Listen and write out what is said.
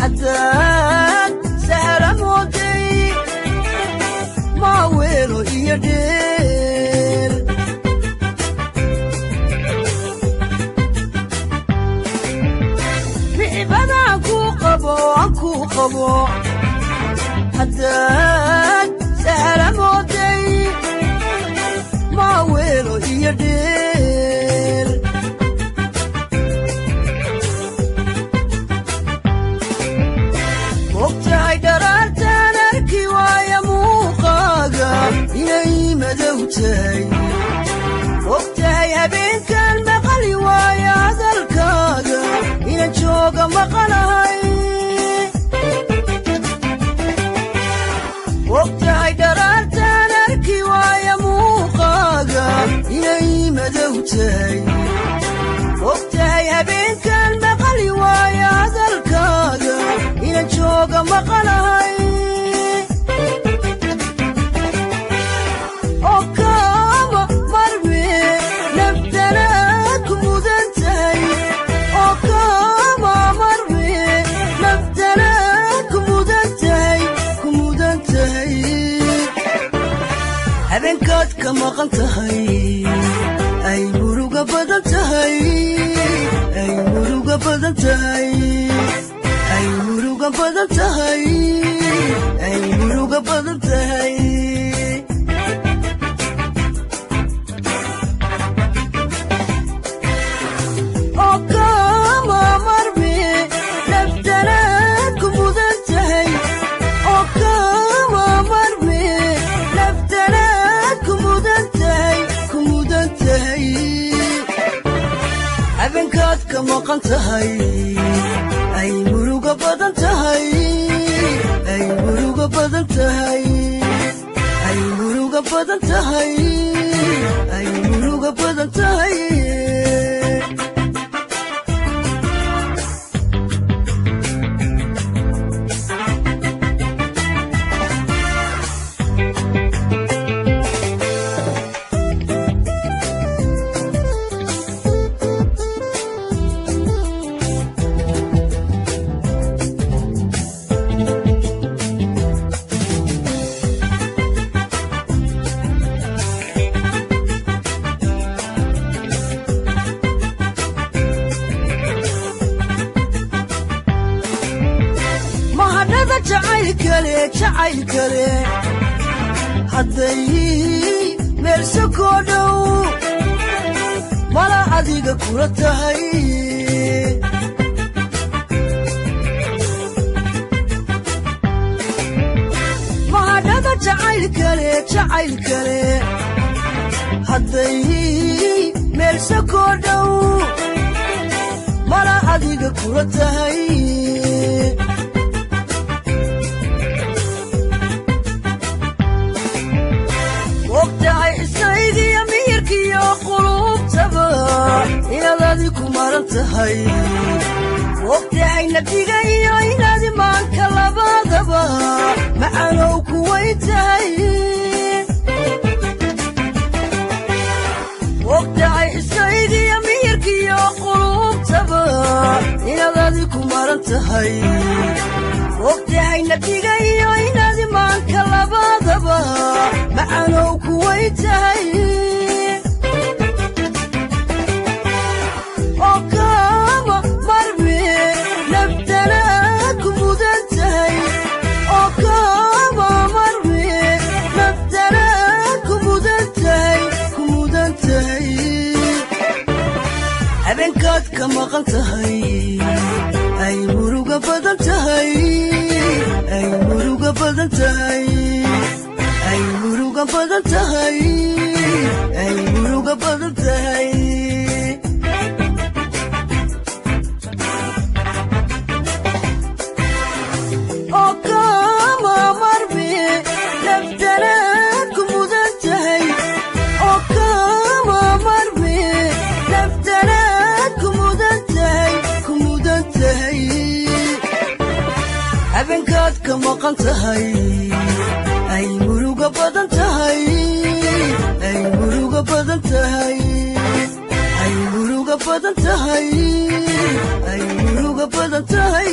Haddaad sahla mooday maaweelo iyo dheel. Micibadaan kuu qabo, aan kuu qabo, haddaad sahla mooday maaweelo iyo dheel. Ogtahay dharaartaan arki waaya muuqaaga inay madow tahay. Ogtahay habeenkaan maqali waaya hadalkaaga inan jooga maqanahay. Ogtahay dharaartaan arki waaya muuqaaga inay madow tahay. Ogtahay habeenkaan maqali waaya hadalkaaga inan jooga maqanahay. Oo kaama marme naftana ku mudan tahay. Oo kaama marme naftana ku mudan tahay, ku mudan tahay. Habeenkaad ka maqan tahay ay muruga badan tahay, ay muruga badan tahay, ay muruga badan tahay, ay muruga badan tahay. Oo kaama marme naftana ku mudan tahay. Oo kaama marme naftana ku mudan tahay, ku mudan tahay. Habeenkaad ka maqan tahay ay muruga badan tahay, ay muruga badan tahay, ay muruga badan tahay, ay muruga badan tahay. Mahadhada jacaylkale, jacaylkale hadday meel sokoo dhow mala adiga kula tahay. Mahadhada jacaylkale, jacaylkale hadday meel sokoo dhow mala adiga kula tahay. Ogtahay xisaygiyo miyirkiyo qulubtaba inaad adiku maran tahay. Ogtahay nabdiga iyo inaad imaanka labadaba macanow kuwayn tahay. Ogtahay xisaygiyo miyirkiyo qulubtaba inaad adiku maran tahay. Ogtahay nabdiga iyo inaad imaanka labadaba macanow kuwayn tahay. Oo kaama marme naftana ku mudan tahay. Oo kaama marme naftana ku mudan tahay, ku mudan tahay. Habeenkaad ka maqan tahay ay muruga badan tahay, ay muruga badan tahay, ay muruga badan tahay, ay muruga badan tahay. Oo kaama marme naftana ku mudan tahay. Oo kaama marme naftana ku mudan tahay, ku mudan tahay. Habeenkaad ka maqan tahay ay muruga badan tahay, ay muruga badan tahay, ay muruga badan tahay, ay muruga badan tahay.